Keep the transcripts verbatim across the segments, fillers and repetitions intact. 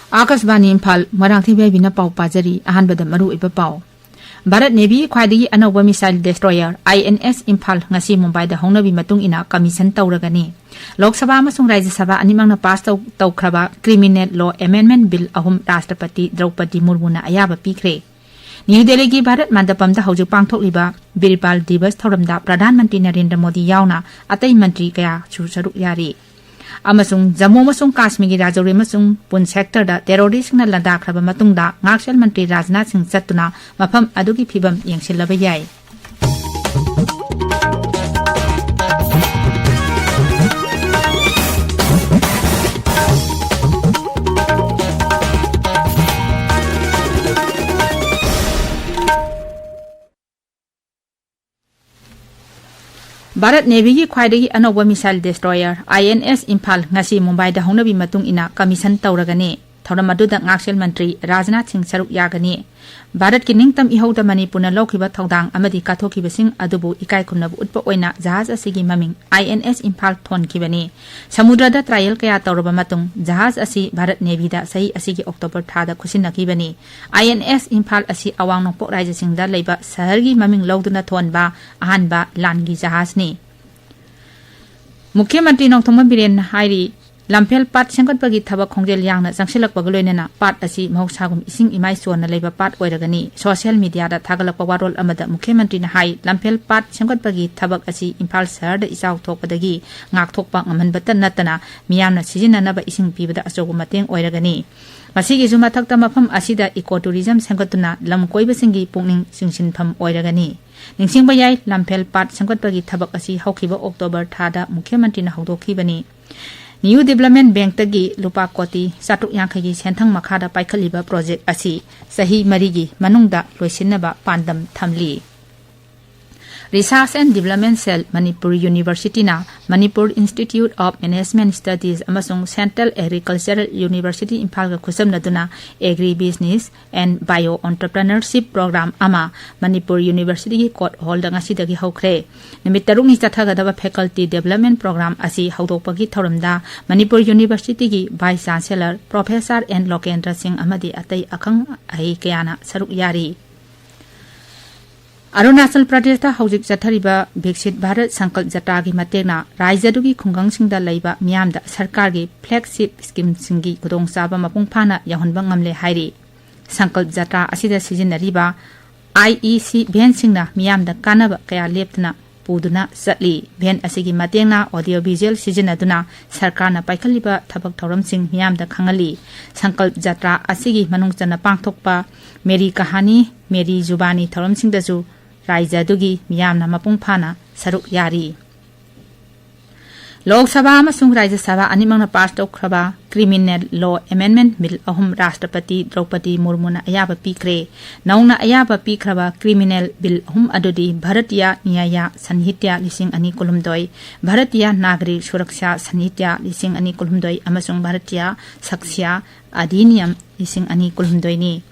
ꯑꯥꯀꯥꯁꯕꯥꯅꯤ ꯏꯝꯐꯥꯜ, ꯃꯣꯏꯔꯥꯡꯊꯦꯝ ꯌꯥꯏꯕꯤꯅ ꯄꯥꯎ ꯄꯥꯖꯔꯤ꯫ ꯑꯍꯥꯟꯕꯗ ꯃꯔꯨꯑꯣꯏꯕ ꯄꯥꯎ꯫ ꯚꯥꯔꯠ ꯅꯦꯚꯤꯒꯤ ꯈ꯭ꯋꯥꯏꯗꯒꯤ ꯑꯅꯧꯕ ꯃꯤꯁꯥꯏꯜ ꯗꯦꯁꯇ꯭ꯔꯣꯌꯔ ꯑꯥꯏ ꯑꯦꯟ ꯑꯦꯁ ꯏꯝꯐꯥꯜ ꯉꯁꯤ ꯃꯨꯝꯕꯥꯏꯗ ꯍꯧꯅꯕꯤ ꯃꯇꯨꯡ ꯏꯟꯅ ꯀꯃꯤꯁꯟ ꯇꯧꯔꯒꯅꯤ꯫ ꯂꯣꯛ ꯁꯚꯥ ꯑꯃꯁꯨꯡ ꯔꯥꯖ꯭ꯌ ꯁꯚꯥ ꯑꯅꯤꯃꯛꯅ ꯄꯥꯁ ꯇꯧ-, ꯇꯧꯈ꯭ꯔꯕ ꯀ꯭ꯔꯤꯃꯤꯅꯦꯜ ꯂꯣ ꯑꯦꯃꯦꯟꯗꯃꯦꯟꯠ ꯕꯤꯜ ꯑꯍꯨꯝ ꯔꯥꯁꯇ꯭ꯔꯄꯇꯤ ꯗ꯭ꯔꯧꯄꯗꯤ ꯃꯨꯔꯃꯨꯅ ꯑꯌꯥꯕ ꯄꯤꯈ꯭ꯔꯦ꯫ ꯅ꯭ꯌꯨ ꯗꯦꯜꯂꯤꯒꯤ ꯚꯥꯔꯠ ꯃꯟꯗꯄꯝꯗ ꯍꯧꯖꯤꯛ ꯄꯥꯡꯊꯣꯛꯂꯤꯕ ꯕꯤꯔ ꯕꯥꯜ ꯗꯤꯕꯁ ꯊꯧꯔꯝꯗ ꯄ꯭ꯔꯙꯥꯟ ꯃꯟꯇ꯭ꯔꯤ ꯅꯔꯦꯟꯗ꯭ꯔ ꯃꯣꯗꯤ ꯌꯥꯎꯅ ꯑꯇꯩ ꯃꯟꯇ꯭ꯔꯤ ꯀꯌꯥꯁꯨ ꯁꯔꯨꯛ ꯌꯥꯔꯤ꯫ ꯑꯃꯁꯨꯡ ꯖꯝꯃꯨ ꯑꯃꯁꯨꯡ ꯀꯥꯁꯃꯤꯔꯒꯤ ꯔꯥꯖꯧꯔꯤ ꯑꯃꯁꯨꯡ ꯄꯨꯟ ꯁꯦꯛꯇꯔꯗ ꯇꯦꯔꯣꯔꯤꯁ꯭ꯠꯁꯤꯡꯅ ꯂꯥꯟꯗꯥꯈ꯭ꯔꯕ ꯃꯇꯨꯡꯗ ꯉꯥꯛꯁꯦꯜ ꯃꯟꯇ꯭ꯔꯤ ꯔꯥꯖꯅꯥꯊ ꯁꯤꯡ ꯆꯠꯇꯨꯅ ꯃꯐꯝ ꯑꯗꯨꯒꯤ ꯐꯤꯕꯝ ꯌꯦꯡꯁꯤꯜꯂꯕ ꯌꯥꯏ꯫ ꯚꯥꯔꯠ ꯅꯦꯚꯤꯒꯤ ꯈ꯭ꯋꯥꯏꯗꯒꯤ ꯑꯅꯧꯕ ꯃꯤꯁꯥꯏꯜ ꯗꯦꯁꯇ꯭ꯔꯣꯌꯔ ꯑꯥꯏ ꯑꯦꯟ ꯑꯦꯁ ꯏꯝꯐꯥꯜ ꯉꯁꯤ ꯃꯨꯝꯕꯥꯏꯗ ꯍꯧꯅꯕꯤ ꯃꯇꯨꯡ ꯏꯟꯅ ꯀꯃꯤꯁꯟ ꯇꯧꯔꯒꯅꯤ꯫ ꯊꯧꯔꯝ ꯑꯗꯨꯗ ꯉꯥꯛꯁꯦꯜ ꯃꯟꯇ꯭ꯔꯤ ꯔꯥꯖꯅꯥꯊ ꯁꯤꯡ ꯁꯔꯨꯛ ꯌꯥꯒꯅꯤ꯫ ꯚꯥꯔꯠꯀꯤ ꯅꯤꯡꯇꯝ ꯏꯍꯧꯗ ꯃꯅꯤꯄꯨꯔꯅ ꯂꯧꯈꯤꯕ ꯊꯧꯗꯥꯡ ꯑꯃꯗꯤ ꯀꯠꯊꯣꯛꯈꯤꯕꯁꯤꯡ ꯑꯗꯨꯕꯨ ꯏꯀꯥꯏ ꯈꯨꯝꯅꯕ ꯎꯠꯄ ꯑꯣꯏꯅ ꯖꯍꯥꯖ ꯑꯁꯤꯒꯤ ꯃꯃꯤꯡ ꯑꯥꯏ ꯑꯦꯟ ꯑꯦꯁ ꯏꯝꯐꯥꯜ ꯊꯣꯟꯈꯤꯕꯅꯤ꯫ ꯁꯃꯨꯗ꯭ꯔꯗ ꯇ꯭ꯔꯥꯏꯌꯦꯜ ꯀꯌꯥ ꯇꯧꯔꯕ ꯃꯇꯨꯡ ꯖꯍꯥꯖ ꯑꯁꯤ ꯚꯥꯔꯠ ꯅꯦꯚꯤꯗ ꯆꯍꯤ ꯑꯁꯤꯒꯤ ꯑꯣꯛꯇꯣꯕꯔ ꯊꯥꯗ ꯈꯨꯠꯁꯤꯟꯅꯈꯤꯕꯅꯤ꯫ ꯑꯥꯏ ꯑꯦꯟ ꯑꯦꯁ ꯏꯝꯐꯥꯜ ꯑꯁꯤ ꯑꯋꯥꯡ ꯅꯣꯡꯄꯣꯛ ꯔꯥꯖ꯭ꯌꯁꯤꯡꯗ ꯂꯩꯕ ꯁꯍꯔꯒꯤ ꯃꯃꯤꯡ ꯂꯧꯗꯨꯅ ꯊꯣꯟꯕ ꯑꯍꯥꯟꯕ ꯂꯥꯟꯒꯤ ꯖꯍꯥꯖꯅꯤ꯫ ꯃꯨꯈ꯭ꯌ ꯃꯟꯇ꯭ꯔꯤ ꯅꯣꯡꯊꯣꯝꯕꯝ ꯕꯤꯔꯦꯟꯅ ꯍꯥꯏꯔꯤ, ꯂꯝꯐꯦꯜ ꯄꯥꯠ ꯁꯦꯝꯒꯠꯄꯒꯤ ꯊꯕꯛ ꯈꯣꯡꯖꯦꯜ ꯌꯥꯡꯅ ꯆꯪꯁꯤꯜꯂꯛꯄꯒ ꯂꯣꯏꯅꯅ ꯄꯥꯠ ꯑꯁꯤ ꯃꯍꯧꯁꯥꯒꯨꯝ ꯏꯁꯤꯡ ꯏꯃꯥꯏ ꯆꯣꯟꯅ ꯂꯩꯕ ꯄꯥꯠ ꯑꯣꯏꯔꯒꯅꯤ꯫ ꯁꯣꯁꯤꯌꯦꯜ ꯃꯤꯗꯤꯌꯥꯗ ꯊꯥꯒꯠꯂꯛꯄ ꯋꯥꯔꯣꯜ ꯑꯃꯗ ꯃꯨꯈ꯭ꯌ ꯃꯟꯇ꯭ꯔꯤꯅ ꯍꯥꯏ, ꯂꯝꯐꯦꯜ ꯄꯥꯠ ꯁꯦꯝꯒꯠꯄꯒꯤ ꯊꯕꯛ ꯑꯁꯤ ꯏꯝꯐꯥꯜ ꯁꯍꯔꯗ ꯏꯆꯥꯎ ꯊꯣꯛꯄꯗꯒꯤ ꯉꯥꯛꯊꯣꯛꯄ ꯉꯝꯍꯟꯕꯇ ꯅꯠꯇꯅ ꯃꯤꯌꯥꯝꯅ ꯁꯤꯖꯤꯟꯅꯅꯕ ꯏꯁꯤꯡ ꯄꯤꯕꯗ ꯑꯆꯧꯕ ꯃꯇꯦꯡ ꯑꯣꯏꯔꯒꯅꯤ꯫ ꯃꯁꯤꯒꯤꯁꯨ ꯃꯊꯛꯇ ꯃꯐꯝ ꯑꯁꯤꯗ ꯏꯀꯣ ꯇꯨꯔꯤꯖꯝ ꯁꯦꯝꯒꯠꯇꯨꯅ ꯂꯝ ꯀꯣꯏꯕꯁꯤꯡꯒꯤ ꯄꯨꯛꯅꯤꯡ ꯆꯤꯡꯁꯤꯟꯐꯝ ꯑꯣꯏꯔꯒꯅꯤ꯫ ꯅꯤꯡꯁꯤꯡꯕ ꯌꯥꯏ, ꯂꯝꯐꯦꯜ ꯄꯥꯠ ꯁꯦꯝꯒꯠꯄꯒꯤ ꯊꯕꯛ ꯑꯁꯤ ꯍꯧꯈꯤꯕ ꯑꯣꯛꯇꯣꯕꯔ ꯊꯥꯗ ꯃꯨꯈ꯭ꯌ ꯃꯟꯇ꯭ꯔꯤꯅ ꯍꯧꯗꯣꯛꯈꯤꯕꯅꯤ꯫ ꯅ꯭ꯌꯨ ꯗꯤꯕ꯭ꯂꯞꯃꯦꯟꯠ ꯕꯦꯡꯛꯇꯒꯤ ꯂꯨꯄꯥ ꯀꯣꯇꯤ ꯆꯥꯇ꯭ꯔꯨꯛ ꯌꯥꯡꯈꯩꯒꯤ ꯁꯦꯟꯊꯪ ꯃꯈꯥꯗ ꯄꯥꯏꯈꯠꯂꯤꯕ ꯄ꯭ꯔꯣꯖꯦꯛ ꯑꯁꯤ ꯆꯍꯤ ꯃꯔꯤꯒꯤ ꯃꯅꯨꯡꯗ ꯂꯣꯏꯁꯤꯟꯅꯕ ꯄꯥꯟꯗꯝ ꯊꯝꯂꯤ꯫ Research and Development Cell, Manipur University-ꯅ Manipur Institute of Management Studies ꯑꯃꯁꯨꯡ Central Agricultural University ꯏꯝꯐꯥꯜꯒ ꯈꯨꯠꯁꯝꯅꯗꯨꯅ Agri Business and Bio Entrepreneurship Program ꯑꯃ ꯃꯅꯤꯄꯨꯔ ꯌꯨꯅꯤꯚꯔꯁꯤꯇꯤꯒꯤ ꯀꯣꯔꯠ ꯍꯣꯜꯗ ꯉꯁꯤꯗꯒꯤ ꯍꯧꯈ꯭ꯔꯦ꯫ ꯅꯨꯃꯤꯠ ꯇꯔꯨꯛꯅꯤ ꯆꯠꯊꯒꯗꯕ Faculty Development Program ꯑꯁꯤ ꯍꯧꯗꯣꯛꯄꯒꯤ ꯊꯧꯔꯝꯗ ꯃꯅꯤꯄꯨꯔ ꯌꯨꯅꯤꯚꯔꯁꯤꯇꯤꯒꯤ Vice Chancellor Professor ꯑꯦꯟ ꯂꯣꯀꯦꯟꯗ꯭ꯔ ꯁꯤꯡ ꯑꯃꯗꯤ ꯑꯇꯩ ꯑꯈꯪ ꯑꯍꯩ ꯀꯌꯥꯅ ꯁꯔꯨꯛ ꯌꯥꯔꯤ꯫ ꯑꯔꯨꯅꯥꯆꯜ ꯄ꯭ꯔꯗꯦꯁꯇ ꯍꯧꯖꯤꯛ ꯆꯠꯊꯔꯤꯕ ꯕꯤꯛꯁꯤꯠ ꯚꯥꯔꯠ ꯁꯪꯀꯜꯞ ꯖꯇ꯭ꯔꯥꯒꯤ ꯃꯇꯦꯡꯅ ꯔꯥꯖ꯭ꯌꯗꯨꯒꯤ ꯈꯨꯡꯒꯪꯁꯤꯡꯗ ꯂꯩꯕ ꯃꯤꯌꯥꯝꯗ ꯁꯔꯀꯥꯔꯒꯤ flagship scheme-ꯁꯤꯡꯒꯤ ꯈꯨꯗꯣꯡꯆꯥꯕ ꯃꯄꯨꯡ ꯐꯥꯅ ꯌꯧꯍꯟꯕ ꯉꯝꯂꯦ ꯍꯥꯏꯔꯤ꯫ ꯁꯪꯀꯜꯞ ꯖꯇ꯭ꯔꯥ ꯑꯁꯤꯗ ꯁꯤꯖꯤꯟꯅꯔꯤꯕ IEC van-ꯁꯤꯡꯅ ꯃꯤꯌꯥꯝꯗ ꯀꯥꯟꯅꯕ ꯀꯌꯥ ꯂꯦꯞꯇꯅ ꯄꯨꯗꯨꯅ ꯆꯠꯂꯤ꯫ Van ꯑꯁꯤꯒꯤ ꯃꯇꯦꯡꯅ audio visual ꯁꯤꯖꯤꯟꯅꯗꯨꯅ ꯁꯔꯀꯥꯔꯅ ꯄꯥꯏꯈꯠꯂꯤꯕ ꯊꯕꯛ ꯊꯧꯔꯝꯁꯤꯡ ꯃꯤꯌꯥꯝꯗ ꯈꯪꯍꯜꯂꯤ꯫ ꯁꯪꯀꯜꯞ ꯖꯇ꯭ꯔꯥ ꯑꯁꯤꯒꯤ ꯃꯅꯨꯡ ꯆꯟꯅ ꯄꯥꯡꯊꯣꯛꯄ ꯃꯦꯔꯤ ꯀꯍꯥꯅꯤ, ꯃꯦꯔꯤ ꯖꯨꯕꯥꯅꯤ ꯊꯧꯔꯝꯁꯤꯡꯗꯁꯨ ꯔꯥꯖ꯭ꯌ ꯑꯗꯨꯒꯤ ꯃꯤꯌꯥꯝꯅ ꯃꯄꯨꯡ ꯐꯥꯅ ꯁꯔꯨꯛ ꯌꯥꯔꯤ꯫ ꯂꯣꯛ ꯁꯚꯥ ꯑꯃꯁꯨꯡ ꯔꯥꯖ꯭ꯌ ꯁꯚꯥ ꯑꯅꯤꯃꯛꯅ ꯄꯥꯁ ꯇꯧꯈ꯭ꯔꯕ Criminal Law Amendment Bill ꯑꯍꯨꯝ ꯔꯥꯁꯇ꯭ꯔꯄꯇꯤ ꯗ꯭ꯔꯧꯄꯗꯤ ꯃꯨꯔꯃꯨꯅ ꯑꯌꯥꯕ ꯄꯤꯈ꯭ꯔꯦ꯫ ꯅꯧꯅ ꯑꯌꯥꯕ ꯄꯤꯈ꯭ꯔꯕ Criminal Bill ꯑꯍꯨꯝ ꯑꯗꯨꯗꯤ ꯚꯥꯔꯇꯤꯌꯥ ꯅ꯭ꯌꯥꯌꯥ ꯁꯟꯍꯤꯇ꯭ꯌꯥ ꯂꯤꯁꯤꯡ ꯑꯅꯤ ꯀꯨꯟꯍꯨꯝꯗꯣꯏ, ꯚꯥꯔꯇꯤꯌꯥ ꯅꯥꯒꯔꯤꯛ ꯁꯨꯔꯛꯁꯥ ꯁꯟꯍꯤꯇ꯭ꯌꯥ ꯂꯤꯁꯤꯡ ꯑꯅꯤ ꯀꯨꯟꯍꯨꯝꯗꯣꯏ ꯑꯃꯁꯨꯡ ꯚꯥꯔꯇꯤꯌꯥ ꯁꯥꯛꯁ꯭ꯌꯥ ꯑꯙꯤꯅꯤꯌꯝ ꯂꯤꯁꯤꯡ ꯑꯅꯤ ꯀꯨꯟꯍꯨꯝꯗꯣꯏꯅꯤ꯫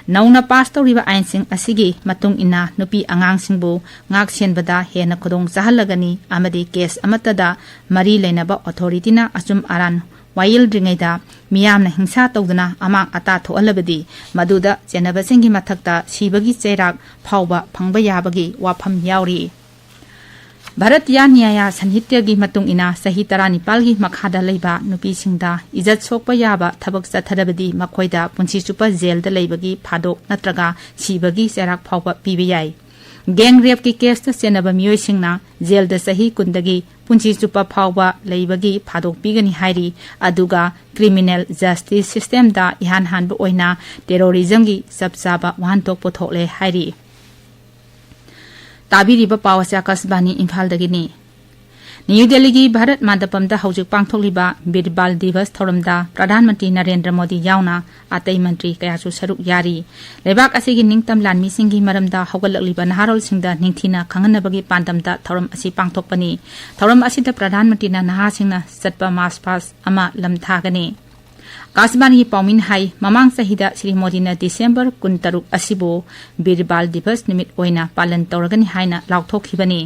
ꯅꯧꯅ ꯄꯥꯁ ꯇꯧꯔꯤꯕ ꯑꯥꯏꯟꯁꯤꯡ ꯑꯁꯤꯒꯤ ꯃꯇꯨꯡ ꯏꯟꯅ ꯅꯨꯄꯤ ꯑꯉꯥꯡꯁꯤꯡꯕꯨ ꯉꯥꯛ ꯁꯦꯟꯕꯗ ꯍꯦꯟꯅ ꯈꯨꯗꯣꯡ ꯆꯥꯍꯜꯂꯒꯅꯤ ꯑꯃꯗꯤ ꯀꯦꯁ ꯑꯃꯠꯇꯗ ꯃꯔꯤ ꯂꯩꯅꯕ ꯑꯣꯊꯣꯔꯤꯇꯤꯅ ꯑꯆꯨꯝ ꯑꯔꯥꯟ ꯋꯥꯌꯦꯜꯗ꯭ꯔꯤꯉꯩꯗ ꯃꯤꯌꯥꯝꯅ ꯍꯤꯡꯁꯥ ꯇꯧꯗꯨꯅ ꯑꯃꯥꯡ ꯑꯇꯥ ꯊꯣꯛꯍꯜꯂꯕꯗꯤ ꯃꯗꯨꯗ ꯆꯦꯟꯅꯕꯁꯤꯡꯒꯤ ꯃꯊꯛꯇ ꯁꯤꯕꯒꯤ ꯆꯩꯔꯥꯛ ꯐꯥꯎꯕ ꯐꯪꯕ ꯌꯥꯕꯒꯤ ꯋꯥꯐꯝ ꯌꯥꯎꯔꯤ꯫ ꯚꯥꯔꯇꯤꯌꯥ ꯅ꯭ꯌꯥꯌꯥ ꯁꯟꯍꯤꯇ꯭ꯌꯒꯤ ꯃꯇꯨꯡ ꯏꯟꯅ ꯆꯍꯤ ꯇꯔꯥꯅꯤꯄꯥꯜꯒꯤ ꯃꯈꯥꯗ ꯂꯩꯕ ꯅꯨꯄꯤꯁꯤꯡꯗ ꯏꯖꯠ ꯁꯣꯛꯄ ꯌꯥꯕ ꯊꯕꯛ ꯆꯠꯊꯔꯕꯗꯤ ꯃꯈꯣꯏꯗ ꯄꯨꯟꯁꯤ ꯆꯨꯞꯄ ꯖꯦꯜꯗ ꯂꯩꯕꯒꯤ ꯐꯥꯗꯣꯛ ꯅꯠꯇ꯭ꯔꯒ ꯁꯤꯕꯒꯤ ꯆꯩꯔꯥꯛ ꯐꯥꯎꯕ ꯄꯤꯕ ꯌꯥꯏ꯫ Gang rape-ꯀꯤ case-ꯇ ꯆꯦꯟꯅꯕ ꯃꯤꯑꯣꯏꯁꯤꯡꯅ ꯖꯦꯜꯗ ꯆꯍꯤ ꯀꯨꯟꯗꯒꯤ ꯄꯨꯟꯁꯤ ꯆꯨꯞꯄ ꯐꯥꯎꯕ ꯂꯩꯕꯒꯤ ꯐꯥꯗꯣꯛ ꯄꯤꯒꯅꯤ ꯍꯥꯏꯔꯤ꯫ ꯑꯗꯨꯒ criminal justice system-ꯗ ꯏꯍꯥꯟ ꯍꯥꯟꯕ ꯑꯣꯏꯅ terrorism-ꯒꯤ ꯆꯞ ꯆꯥꯕ ꯋꯥꯍꯟꯊꯣꯛ ꯄꯨꯊꯣꯛꯂꯦ ꯍꯥꯏꯔꯤ꯫ ꯇꯥꯕꯤꯔꯤꯕ ꯄꯥꯎ ꯑꯁꯤ ꯑꯀꯥꯁꯕꯥꯅꯤ ꯏꯝꯐꯥꯜꯗꯒꯤꯅꯤ꯫ ꯅ꯭ꯌꯨ ꯗꯦꯜꯂꯤꯒꯤ ꯚꯥꯔꯠ ꯃꯟꯗꯄꯝꯗ ꯍꯧꯖꯤꯛ ꯄꯥꯡꯊꯣꯛꯂꯤꯕ ꯕꯤꯔ ꯕꯥꯜ ꯗꯤꯕꯁ ꯊꯧꯔꯝꯗ ꯄ꯭ꯔꯙꯥꯟ ꯃꯟꯇ꯭ꯔꯤ ꯅꯔꯦꯟꯗ꯭ꯔ ꯃꯣꯗꯤ ꯌꯥꯎꯅ ꯑꯇꯩ ꯃꯟꯇ꯭ꯔꯤ ꯀꯌꯥꯁꯨ ꯁꯔꯨꯛ ꯌꯥꯔꯤ꯫ ꯂꯩꯕꯥꯛ ꯑꯁꯤꯒꯤ ꯅꯤꯡꯇꯝ ꯂꯥꯟꯃꯤꯁꯤꯡꯒꯤ ꯃꯔꯝꯗ ꯍꯧꯒꯠꯂꯛꯂꯤꯕ ꯅꯍꯥꯔꯣꯜꯁꯤꯡꯗ ꯅꯤꯡꯊꯤꯅ ꯈꯪꯍꯟꯅꯕꯒꯤ ꯄꯥꯟꯗꯝꯗ ꯊꯧꯔꯝ ꯑꯁꯤ ꯄꯥꯡꯊꯣꯛꯄꯅꯤ꯫ ꯊꯧꯔꯝ ꯑꯁꯤꯗ ꯄ꯭ꯔꯙꯥꯟ ꯃꯟꯇ꯭ꯔꯤꯅ ꯅꯍꯥꯁꯤꯡꯅ ꯆꯠꯄ ꯃꯥꯔꯆ ꯄꯥꯁ ꯑꯃ ꯂꯝꯊꯥꯒꯅꯤ꯫ ꯑꯀꯥꯁꯕꯥꯅꯤꯒꯤ ꯄꯥꯎꯃꯤꯅ ꯍꯥꯏ, ꯃꯃꯥꯡ ꯆꯍꯤꯗ ꯁ꯭ꯔꯤ ꯃꯣꯗꯤꯅ ꯗꯤꯁꯦꯝꯕꯔ ꯀꯨꯟꯇꯔꯨꯛ ꯑꯁꯤꯕꯨ ꯕꯤꯔ ꯕꯥꯜ ꯗꯤꯕꯁ ꯅꯨꯃꯤꯠ ꯑꯣꯏꯅ ꯄꯥꯂꯟ ꯇꯧꯔꯒꯅꯤ ꯍꯥꯏꯅ ꯂꯥꯎꯊꯣꯛꯈꯤꯕꯅꯤ꯫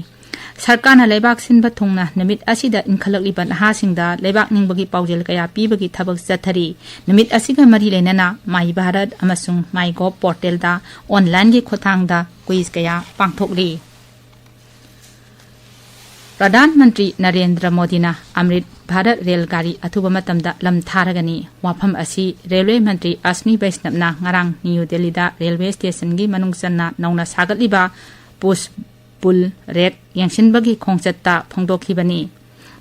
ꯁꯔꯀꯥꯔꯅ ꯂꯩꯕꯥꯛ ꯁꯤꯟꯕ ꯊꯨꯡꯅ ꯅꯨꯃꯤꯠ ꯑꯁꯤꯗ ꯏꯟꯈꯠꯂꯛꯂꯤꯕ ꯅꯍꯥꯁꯤꯡꯗ ꯂꯩꯕꯥꯛ ꯅꯤꯡꯕꯒꯤ ꯄꯥꯎꯖꯦꯜ ꯀꯌꯥ ꯄꯤꯕꯒꯤ ꯊꯕꯛ ꯆꯠꯊꯔꯤ꯫ ꯅꯨꯃꯤꯠ ꯑꯁꯤꯒ ꯃꯔꯤ ꯂꯩꯅꯅ ꯃꯥꯏ ꯚꯥꯔꯠ ꯑꯃꯁꯨꯡ ꯃꯥꯏ ꯒꯣꯚ ꯄꯣꯔꯇꯦꯜꯗ ꯑꯣꯟꯂꯥꯏꯟꯒꯤ ꯈꯨꯠꯊꯥꯡꯗ ꯀ꯭ꯋꯤꯖ ꯀꯌꯥ ꯄꯥꯡꯊꯣꯛꯂꯤ꯫ ꯄ꯭ꯔꯙꯥꯟ ꯃꯟꯇ꯭ꯔꯤ ꯅꯔꯦꯟꯗ꯭ꯔ ꯃꯣꯗꯤꯅ ꯑꯃ꯭ꯔꯤꯠ ꯚꯥꯔꯠ ꯔꯦꯜ ꯒꯥꯔꯤ ꯑꯊꯨꯕ ꯃꯇꯝꯗ ꯂꯝ ꯊꯥꯔꯒꯅꯤ꯫ ꯋꯥꯐꯝ ꯑꯁꯤ ꯔꯦꯜꯋꯦ ꯃꯟꯇ꯭ꯔꯤ ꯑꯁ꯭ꯅꯤ ꯕꯩꯁꯅꯞꯅ ꯉꯔꯥꯡ ꯅ꯭ꯌꯨ ꯗꯦꯜꯂꯤꯗ ꯔꯦꯜꯋꯦ ꯁ꯭ꯇꯦꯁꯟꯒꯤ ꯃꯅꯨꯡ ꯆꯟꯅ ꯅꯧꯅ ꯁꯥꯒꯠꯂꯤꯕ ꯄꯨꯁ ꯄꯨꯜ ꯔꯦꯛ ꯌꯦꯡꯁꯤꯟꯕꯒꯤ ꯈꯣꯡꯆꯠꯇ ꯐꯣꯡꯗꯣꯛꯈꯤꯕꯅꯤ꯫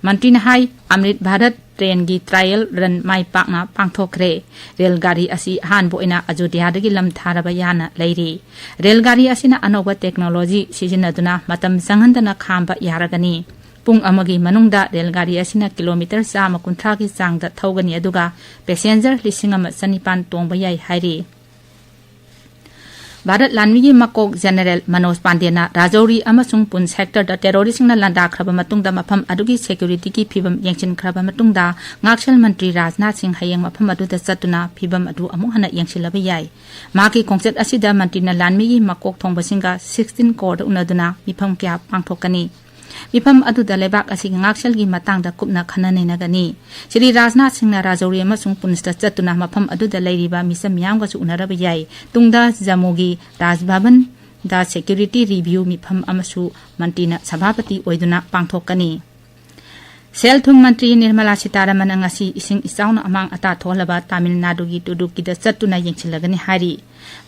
ꯃꯟꯇ꯭ꯔꯤꯅ ꯍꯥꯏ, ꯑꯃ꯭ꯔꯤꯠ ꯚꯥꯔꯠ ꯇ꯭ꯔꯦꯟꯒꯤ ꯇ꯭ꯔꯥꯏꯌꯦꯜ ꯔꯟ ꯃꯥꯏ ꯄꯥꯛꯅ ꯄꯥꯡꯊꯣꯛꯈ꯭ꯔꯦ꯫ ꯔꯦꯜ ꯒꯥꯔꯤ ꯑꯁꯤ ꯑꯍꯥꯟꯕ ꯑꯣꯏꯅ ꯑꯖꯣꯙ꯭ꯌꯥꯗꯒꯤ ꯂꯝ ꯊꯥꯔꯕ ꯌꯥꯅ ꯂꯩꯔꯤ꯫ ꯔꯦꯜ ꯒꯥꯔꯤ ꯑꯁꯤꯅ ꯑꯅꯧꯕ ꯇꯦꯛꯅꯣꯂꯣꯖꯤ ꯁꯤꯖꯤꯟꯅꯗꯨꯅ ꯃꯇꯝ ꯆꯪꯍꯟꯗꯅ ꯈꯥꯝꯕ ꯌꯥꯔꯒꯅꯤ꯫ ꯄꯨꯡ ꯑꯃꯒꯤ ꯃꯅꯨꯡꯗ ꯔꯦꯜ ꯒꯥꯔꯤ ꯑꯁꯤꯅ ꯀꯤꯂꯣꯃꯤꯇꯔ ꯆꯥꯝꯃ ꯀꯨꯟꯊ꯭ꯔꯥꯒꯤ ꯆꯥꯡꯗ ꯊꯧꯒꯅꯤ, ꯑꯗꯨꯒ ꯄꯦꯁꯦꯟꯖꯔ ꯂꯤꯁꯤꯡ ꯑꯃ ꯆꯅꯤꯄꯥꯟ ꯇꯣꯡꯕ ꯌꯥꯏ ꯍꯥꯏꯔꯤ꯫ ꯚꯥꯔꯠ ꯂꯥꯟꯃꯤꯒꯤ ꯃꯀꯣꯛ ꯖꯦꯅꯔꯦꯜ ꯃꯅꯣꯖ ꯄꯥꯟꯗꯦꯅ ꯔꯥꯖꯧꯔꯤ ꯑꯃꯁꯨꯡ ꯄꯨꯟ ꯁꯦꯛꯇꯔꯗ ꯇꯦꯔꯣꯔꯤꯁꯁꯤꯡꯅ ꯂꯥꯟꯗꯥꯈ꯭ꯔꯕ ꯃꯇꯨꯡꯗ ꯃꯐꯝ ꯑꯗꯨꯒꯤ ꯁꯦꯀ꯭ꯌꯨꯔꯤꯇꯤꯒꯤ ꯐꯤꯕꯝ ꯌꯦꯡꯁꯤꯟꯈ꯭ꯔꯕ ꯃꯇꯨꯡꯗ, ꯉꯥꯛꯁꯦꯜ ꯃꯟꯇ꯭ꯔꯤ ꯔꯥꯖꯅꯥꯊ ꯁꯤꯡ ꯍꯌꯦꯡ ꯃꯐꯝ ꯑꯗꯨꯗ ꯆꯠꯇꯨꯅ ꯐꯤꯕꯝ ꯑꯗꯨ ꯑꯃꯨꯛ ꯍꯟꯅ ꯌꯦꯡꯁꯤꯜꯂꯕ ꯌꯥꯏ꯫ ꯃꯍꯥꯛꯀꯤ ꯈꯣꯡꯆꯠ ꯑꯁꯤꯗ ꯃꯟꯇ꯭ꯔꯤꯅ ꯂꯥꯟꯃꯤꯒꯤ ꯃꯀꯣꯛ ꯊꯣꯡꯕꯁꯤꯡꯒ ꯁꯤꯛꯁꯇꯤꯟ ꯀꯣꯔꯗ ꯎꯅꯗꯨꯅ ꯃꯤꯐꯝ ꯀꯌꯥ ꯄꯥꯡꯊꯣꯛꯀꯅꯤ꯫ ꯃꯤꯐꯝ ꯑꯗꯨꯗ ꯂꯩꯕꯥꯛ ꯑꯁꯤꯒꯤ ꯉꯥꯛꯁꯦꯜꯒꯤ ꯃꯇꯥꯡꯗ ꯀꯨꯞꯅ ꯈꯟꯅ ꯅꯩꯅꯒꯅꯤ꯫ ꯁ꯭ꯔꯤ ꯔꯥꯖꯅꯥꯊ ꯁꯤꯡꯅ ꯔꯥꯖꯧꯔꯤ ꯑꯃꯁꯨꯡ ꯄꯨꯟꯁꯇ ꯆꯠꯇꯨꯅ ꯃꯐꯝ ꯑꯗꯨꯗ ꯂꯩꯔꯤꯕ ꯃꯤꯆꯝ ꯃꯤꯌꯥꯝꯒꯁꯨ ꯎꯅꯔꯕ ꯌꯥꯏ꯫ ꯇꯨꯡꯗ ꯖꯝꯃꯨꯒꯤ ꯔꯥꯖ ꯚꯕꯟꯗ ꯁꯦꯀ꯭ꯌꯨꯔꯤꯇꯤ ꯔꯤꯚꯤꯌꯨ ꯃꯤꯐꯝ ꯑꯃꯁꯨ ꯃꯟꯇ꯭ꯔꯤꯅ ꯁꯚꯥꯄꯇꯤ ꯑꯣꯏꯗꯨꯅ ꯄꯥꯡꯊꯣꯛꯀꯅꯤ꯫ ꯁꯦꯜ ꯊꯨꯝ ꯃꯟꯇ꯭ꯔꯤ ꯅꯤꯔꯃꯂꯥ ꯁꯤꯇꯥꯔꯥꯃꯟꯅ ꯉꯁꯤ ꯏꯁꯤꯡ ꯏꯆꯥꯎꯅ ꯑꯃꯥꯡ ꯑꯇꯥ ꯊꯣꯛꯍꯜꯂꯕ ꯇꯥꯃꯤꯜ ꯅꯥꯗꯨꯒꯤ ꯇꯨꯗꯨꯛꯀꯤꯗ ꯆꯠꯇꯨꯅ ꯌꯦꯡꯁꯤꯜꯂꯒꯅꯤ ꯍꯥꯏꯔꯤ꯫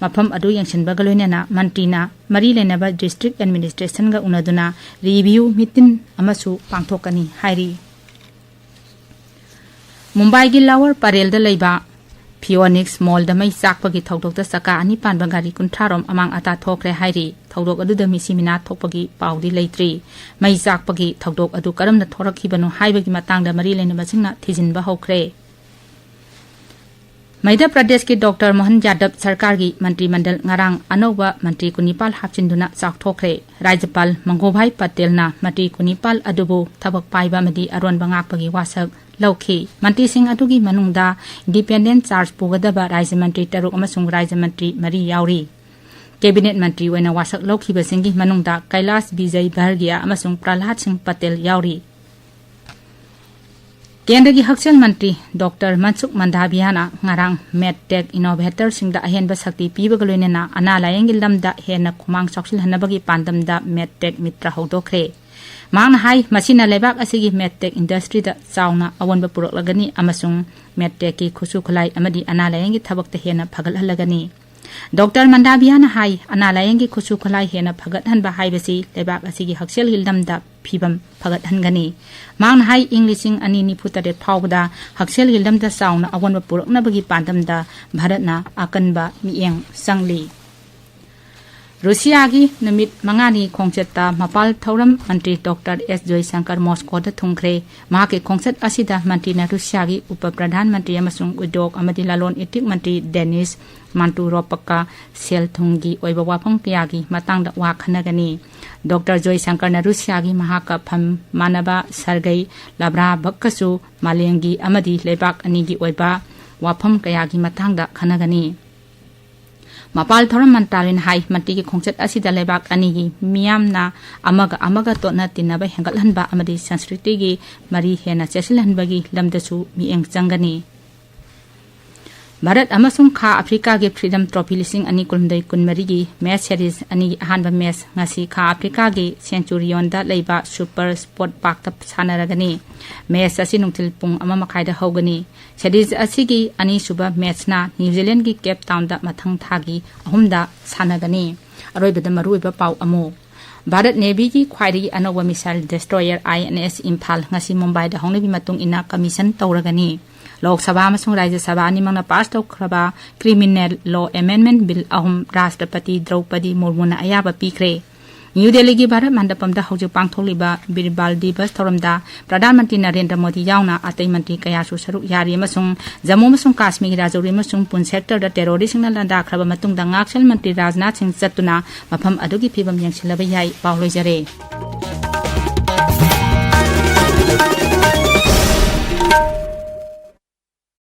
ꯃꯐꯝ ꯑꯗꯨ ꯌꯦꯡꯁꯤꯟꯕꯒ ꯂꯣꯏꯅꯅ ꯃꯟꯇ꯭ꯔꯤꯅ ꯃꯔꯤ ꯂꯩꯅꯕ ꯗꯤꯁꯇ꯭ꯔꯤꯛ ꯑꯦꯗꯃꯤꯅꯤꯁꯇ꯭ꯔꯦꯁꯟꯒ ꯎꯅꯗꯨꯅ ꯔꯤꯚꯤꯌꯨ ꯃꯤꯇꯤꯟ ꯑꯃꯁꯨ ꯄꯥꯡꯊꯣꯛꯀꯅꯤ ꯍꯥꯏꯔꯤ꯫ ꯃꯨꯝꯕꯥꯏꯒꯤ ꯂꯋꯔ ꯄꯔꯦꯜꯗ ꯂꯩꯕ ꯐꯤꯑꯣꯅꯤꯛꯁ ꯃꯣꯜꯗ ꯃꯩ ꯆꯥꯛꯄꯒꯤ ꯊꯧꯗꯣꯛꯇ ꯆꯀꯥ ꯑꯅꯤ ꯄꯥꯟꯕ ꯒꯥꯔꯤ ꯀꯨꯟꯊ꯭ꯔꯥ ꯔꯣꯝ ꯑꯃꯥꯡ ꯑꯇꯥ ꯊꯣꯛꯈ꯭ꯔꯦ ꯍꯥꯏꯔꯤ꯫ ꯊꯧꯗꯣꯛ ꯑꯗꯨꯗ ꯃꯤꯁꯤ ꯃꯤꯅꯥ ꯊꯣꯛꯄꯒꯤ ꯄꯥꯎꯗꯤ ꯂꯩꯇ꯭ꯔꯤ꯫ ꯃꯩ ꯆꯥꯛꯄꯒꯤ ꯊꯧꯗꯣꯛ ꯑꯗꯨ ꯀꯔꯝꯅ ꯊꯣꯔꯛꯈꯤꯕꯅꯣ ꯍꯥꯏꯕꯒꯤ ꯃꯇꯥꯡꯗ ꯃꯔꯤ ꯂꯩꯅꯕꯁꯤꯡꯅ ꯊꯤꯖꯤꯟꯕ ꯍꯧꯈ꯭ꯔꯦ꯫ ꯃꯙ꯭ꯌ ꯄ꯭ꯔꯗꯦꯁꯀꯤ ꯗꯣꯛꯇꯔ ꯃꯣꯍꯟ ꯌꯥꯗꯕ ꯁꯔꯀꯥꯔꯒꯤ ꯃꯟꯇ꯭ꯔꯤ ꯃꯟꯗꯜ ꯉꯔꯥꯡ ꯑꯅꯧꯕ ꯃꯟꯇ꯭ꯔꯤ ꯀꯨꯟꯅꯤꯄꯥꯜ ꯍꯥꯞꯆꯤꯟꯗꯨꯅ ꯆꯥꯎꯊꯣꯛꯈ꯭ꯔꯦ꯫ ꯔꯥꯖ꯭ꯌꯄꯥꯜ ꯃꯪꯒꯣꯚꯥꯏ ꯄꯇꯦꯜꯅ ꯃꯟꯇ꯭ꯔꯤ ꯀꯨꯟꯅꯤꯄꯥꯜ ꯑꯗꯨꯕꯨ ꯊꯕꯛ ꯄꯥꯏꯕ ꯑꯃꯗꯤ ꯑꯔꯣꯟꯕ ꯉꯥꯛꯄꯒꯤ ꯋꯥꯁꯛ ꯂꯧꯈꯤ꯫ ꯃꯟꯇ꯭ꯔꯤꯁꯤꯡ ꯑꯗꯨꯒꯤ ꯃꯅꯨꯡꯗ ꯏꯟꯗꯤꯄꯦꯟꯗꯦꯟ ꯆꯥꯔꯖ ꯄꯨꯒꯗꯕ ꯔꯥꯖ꯭ꯌ ꯃꯟꯇ꯭ꯔꯤ ꯇꯔꯨꯛ ꯑꯃꯁꯨꯡ ꯔꯥꯖ꯭ꯌ ꯃꯟꯇ꯭ꯔꯤ ꯃꯔꯤ ꯌꯥꯎꯔꯤ꯫ ꯀꯦꯕꯤꯅꯦꯠ ꯃꯟꯇ꯭ꯔꯤ ꯑꯣꯏꯅ ꯋꯥꯁꯛ ꯂꯧꯈꯤꯕꯁꯤꯡꯒꯤ ꯃꯅꯨꯡꯗ ꯀꯩꯂꯥꯁ ꯕꯤꯖꯩ ꯚꯔꯒꯤꯌꯥ ꯑꯃꯁꯨꯡ ꯄ꯭ꯔꯍꯂꯥꯗ ꯁꯤꯡ ꯄꯇꯦꯜ ꯌꯥꯎꯔꯤ꯫ ꯀꯦꯟꯗ꯭ꯔꯒꯤ ꯍꯛꯁꯦꯜ ꯃꯟꯇ꯭ꯔꯤ ꯗꯣꯛꯇꯔ ꯃꯟꯁꯨꯈ ꯃꯟꯗꯥꯚꯤꯌꯥꯅ ꯉꯔꯥꯡ ꯃꯦꯗꯇꯦꯛ ꯏꯅꯣꯚꯦꯇꯔꯁꯤꯡꯗ ꯑꯍꯦꯟꯕ ꯁꯛꯇꯤ ꯄꯤꯕꯒ ꯂꯣꯏꯅꯅ ꯑꯅꯥ ꯂꯥꯌꯦꯡꯒꯤ ꯂꯝꯗ ꯍꯦꯟꯅ ꯈꯨꯃꯥꯡ ꯆꯥꯎꯁꯤꯜꯍꯟꯅꯕꯒꯤ ꯄꯥꯟꯗꯝꯗ ꯃꯦꯗꯇꯦꯛ ꯃꯤꯇ꯭ꯔ ꯍꯧꯗꯣꯛꯈ꯭ꯔꯦ꯫ ꯃꯍꯥꯛꯅ ꯍꯥꯏ, ꯃꯁꯤꯅ ꯂꯩꯕꯥꯛ ꯑꯁꯤꯒꯤ ꯃꯦꯗꯇꯦꯛ ꯏꯟꯗꯁꯇ꯭ꯔꯤꯗ ꯆꯥꯎꯅ ꯑꯑꯣꯟꯕ ꯄꯨꯔꯛꯂꯒꯅꯤ ꯑꯃꯁꯨꯡ ꯃꯦꯗꯇꯦꯛꯀꯤ ꯈꯨꯠꯁꯨ ꯈꯨꯠꯂꯥꯏ ꯑꯃꯗꯤ ꯑꯅꯥ ꯂꯥꯌꯦꯡꯒꯤ ꯊꯕꯛꯇ ꯍꯦꯟꯅ ꯐꯒꯠꯍꯜꯂꯒꯅꯤ꯫ ꯗꯣꯛꯇꯔ ꯃꯟꯗꯥꯚꯤꯌꯥꯅ ꯍꯥꯏ, ꯑꯅꯥ ꯂꯥꯌꯦꯡꯒꯤ ꯈꯨꯠꯁꯨ ꯈꯨꯠꯂꯥꯏ ꯍꯦꯟꯅ ꯐꯒꯠꯍꯟꯕ ꯍꯥꯏꯕꯁꯤ ꯂꯩꯕꯥꯛ ꯑꯁꯤꯒꯤ ꯍꯛꯁꯦꯜꯒꯤ ꯂꯝꯗ ꯐꯤꯕꯝ ꯐꯒꯠꯍꯟꯒꯅꯤ꯫ ꯃꯍꯥꯛꯅ ꯍꯥꯏ, ꯏꯪ ꯂꯤꯁꯤꯡ ꯑꯅꯤ ꯅꯤꯐꯨ ꯇꯔꯦꯠ ꯐꯥꯎꯕꯗ ꯍꯛꯁꯦꯜꯒꯤ ꯂꯝꯗ ꯆꯥꯎꯅ ꯑꯑꯣꯟꯕ ꯄꯨꯔꯛꯅꯕꯒꯤ ꯄꯥꯟꯗꯝꯗ ꯚꯥꯔꯠꯅ ꯑꯀꯟꯕ ꯃꯤꯠꯌꯦꯡ ꯆꯪꯂꯤ꯫ ꯔꯨꯁꯤꯌꯥꯒꯤ ꯅꯨꯃꯤꯠ ꯃꯉꯥꯅꯤ ꯈꯣꯡꯆꯠꯇ ꯃꯄꯥꯜ ꯊꯧꯔꯝ ꯃꯟꯇ꯭ꯔꯤ ꯗꯣꯛꯇꯔ ꯑꯦꯁ ꯖꯣꯏꯁꯪꯀꯔ ꯃꯣꯁꯀꯣꯗ ꯊꯨꯡꯈ꯭ꯔꯦ꯫ ꯃꯍꯥꯛꯀꯤ ꯈꯣꯡꯆꯠ ꯑꯁꯤꯗ ꯃꯟꯇ꯭ꯔꯤꯅ ꯔꯨꯁꯤꯌꯥꯒꯤ ꯎꯄ ꯄ꯭ꯔꯙꯥꯟ ꯃꯟꯇ꯭ꯔꯤ ꯑꯃꯁꯨꯡ ꯎꯗ꯭ꯌꯣꯛ ꯑꯃꯗꯤ ꯂꯂꯣꯟ ꯏꯇꯤꯛ ꯃꯟꯇ꯭ꯔꯤ ꯗꯦꯅꯤꯁ ꯃꯥꯟꯇꯨꯔꯣꯄꯀ ꯁꯦꯜ ꯊꯨꯝꯒꯤ ꯑꯣꯏꯕ ꯋꯥꯐꯝ ꯀꯌꯥꯒꯤ ꯃꯇꯥꯡꯗ ꯋꯥ ꯈꯟꯅꯒꯅꯤ꯫ ꯗꯣꯛꯇꯔ ꯖꯣꯏꯁꯪꯀꯔꯅ ꯔꯨꯁꯤꯌꯥꯒꯤ ꯃꯍꯥꯛꯀ ꯐꯝ ꯃꯥꯟꯅꯕ ꯁꯔꯒꯩ ꯂꯥꯚ꯭ꯔꯥꯚꯀꯁꯨ ꯃꯥꯂꯦꯝꯒꯤ ꯑꯃꯗꯤ ꯂꯩꯕꯥꯛ ꯑꯅꯤꯒꯤ ꯑꯣꯏꯕ ꯋꯥꯐꯝ ꯀꯌꯥꯒꯤ ꯃꯇꯥꯡꯗ ꯈꯟꯅꯒꯅꯤ꯫ ꯃꯄꯥꯜ ꯊꯧꯔꯝ ꯃꯟꯇ꯭ꯔꯥꯂꯌꯅ ꯍꯥꯏ, ꯃꯟꯇ꯭ꯔꯤꯒꯤ ꯈꯣꯡꯆꯠ ꯑꯁꯤꯗ ꯂꯩꯕꯥꯛ ꯑꯅꯤꯒꯤ ꯃꯤꯌꯥꯝꯅ ꯑꯃꯒ ꯑꯃꯒ ꯇꯣꯠꯅ ꯇꯤꯟꯅꯕ ꯍꯦꯟꯒꯠꯍꯟꯕ ꯑꯃꯗꯤ ꯁꯪꯁꯀ꯭ꯔꯤꯇꯤꯒꯤ ꯃꯔꯤ ꯍꯦꯟꯅ ꯆꯦꯠꯁꯤꯜꯍꯟꯕꯒꯤ ꯂꯝꯗꯁꯨ ꯃꯤꯠꯌꯦꯡ ꯆꯪꯒꯅꯤ꯫ ꯚꯥꯔꯠ ꯑꯃꯁꯨꯡ ꯈꯥ ꯑꯐ꯭ꯔꯤꯀꯥꯒꯤ ꯐ꯭ꯔꯤꯗꯝ ꯇ꯭ꯔꯣꯐꯤ ꯂꯤꯁꯤꯡ ꯑꯅꯤ ꯀꯨꯟꯍꯨꯝꯗꯣꯏ ꯀꯨꯟꯃꯔꯤꯒꯤ ꯃꯦꯆ ꯁꯦꯔꯤꯖ ꯑꯅꯤꯒꯤ ꯑꯍꯥꯟꯕ ꯃꯦꯆ ꯉꯁꯤ ꯈꯥ ꯑꯐ꯭ꯔꯤꯀꯥꯒꯤ ꯁꯦꯟꯆꯨꯔꯤꯌꯣꯟꯗ ꯂꯩꯕ ꯁꯨꯄꯔ ꯁ꯭ꯄꯣꯔꯠ ꯄꯥꯔꯛꯇ ꯁꯥꯟꯅꯔꯒꯅꯤ꯫ ꯃꯦꯆ ꯑꯁꯤ ꯅꯨꯡꯊꯤꯜ ꯄꯨꯡ ꯑꯃ ꯃꯈꯥꯏꯗ ꯍꯧꯒꯅꯤ꯫ ꯁꯦꯔꯤꯖ ꯑꯁꯤꯒꯤ ꯑꯅꯤꯁꯨꯕ ꯃꯦꯆꯅ ꯅ꯭ꯌꯨ ꯖꯤꯂꯦꯟꯒꯤ ꯀꯦꯞ ꯇꯥꯎꯟꯗ ꯃꯊꯪ ꯊꯥꯒꯤ ꯑꯍꯨꯝꯗ ꯁꯥꯟꯅꯒꯅꯤ꯫ ꯑꯔꯣꯏꯕꯗ ꯃꯔꯨꯑꯣꯏꯕ ꯄꯥꯎ ꯑꯃꯨꯛ꯫ ꯚꯥꯔꯠ ꯅꯦꯚꯤꯒꯤ ꯈ꯭ꯋꯥꯏꯗꯒꯤ ꯑꯅꯧꯕ ꯃꯤꯁꯥꯏꯜ ꯗꯦꯁꯇ꯭ꯔꯣꯌꯔ ꯑꯥꯏ ꯑꯦꯟ ꯑꯦꯁ ꯏꯝꯐꯥꯜ ꯉꯁꯤ ꯃꯨꯝꯕꯥꯏꯗ ꯍꯧꯅꯕꯤ ꯃꯇꯨꯡ ꯏꯟꯅ ꯀꯃꯤꯁꯟ ꯇꯧꯔꯒꯅꯤ꯫ ꯂꯣꯛ ꯁꯚꯥ ꯑꯃꯁꯨꯡ ꯔꯥꯖ꯭ꯌ ꯁꯚꯥ ꯑꯅꯤꯃꯛꯅ ꯄꯥꯁ ꯇꯧꯈ꯭ꯔꯕ ꯀ꯭ꯔꯤꯃꯤꯅꯦꯜ ꯂꯣ ꯑꯦꯃꯦꯟꯗꯃꯦꯟꯠ ꯕꯤꯜ ꯑꯍꯨꯝ ꯔꯥꯁꯇ꯭ꯔꯄꯇꯤ ꯗ꯭ꯔꯧꯄꯗꯤ ꯃꯨꯔꯃꯨꯅ ꯑꯌꯥꯕ ꯄꯤꯈ꯭ꯔꯦ꯫ ꯅ꯭ꯌꯨ ꯗꯦꯜꯂꯤꯒꯤ ꯚꯥꯔꯠ ꯃꯟꯗꯄꯝꯗ ꯍꯧꯖꯤꯛ ꯄꯥꯡꯊꯣꯛꯂꯤꯕ ꯕꯤꯔ ꯕꯥꯜ ꯗꯤꯕꯁ ꯊꯧꯔꯝꯗ ꯄ꯭ꯔꯙꯥꯟ ꯃꯟꯇ꯭ꯔꯤ ꯅꯔꯦꯟꯗ꯭ꯔ ꯃꯣꯗꯤ ꯌꯥꯎꯅ ꯑꯇꯩ ꯃꯟꯇ꯭ꯔꯤ ꯀꯌꯥꯁꯨ ꯁꯔꯨꯛ ꯌꯥꯔꯤ ꯑꯃꯁꯨꯡ ꯖꯝꯃꯨ ꯑꯃꯁꯨꯡ ꯀꯥꯁꯃꯤꯔꯒꯤ ꯔꯥꯖꯧꯔꯤ ꯑꯃꯁꯨꯡ ꯄꯨꯟ ꯁꯦꯛꯇꯔꯗ ꯇꯦꯔꯣꯔꯤꯁꯁꯤꯡꯅ ꯂꯥꯟꯗꯥꯈ꯭ꯔꯕ ꯃꯇꯨꯡꯗ ꯉꯥꯛꯁꯦꯜ ꯃꯟꯇ꯭ꯔꯤ ꯔꯥꯖꯅꯥꯊ ꯁꯤꯡ ꯆꯠꯇꯨꯅ ꯃꯐꯝ ꯑꯗꯨꯒꯤ ꯐꯤꯕꯝ ꯌꯦꯡꯁꯤꯜꯂꯕ ꯌꯥꯏ꯫ ꯄꯥꯎ ꯂꯣꯏꯖꯔꯦ꯫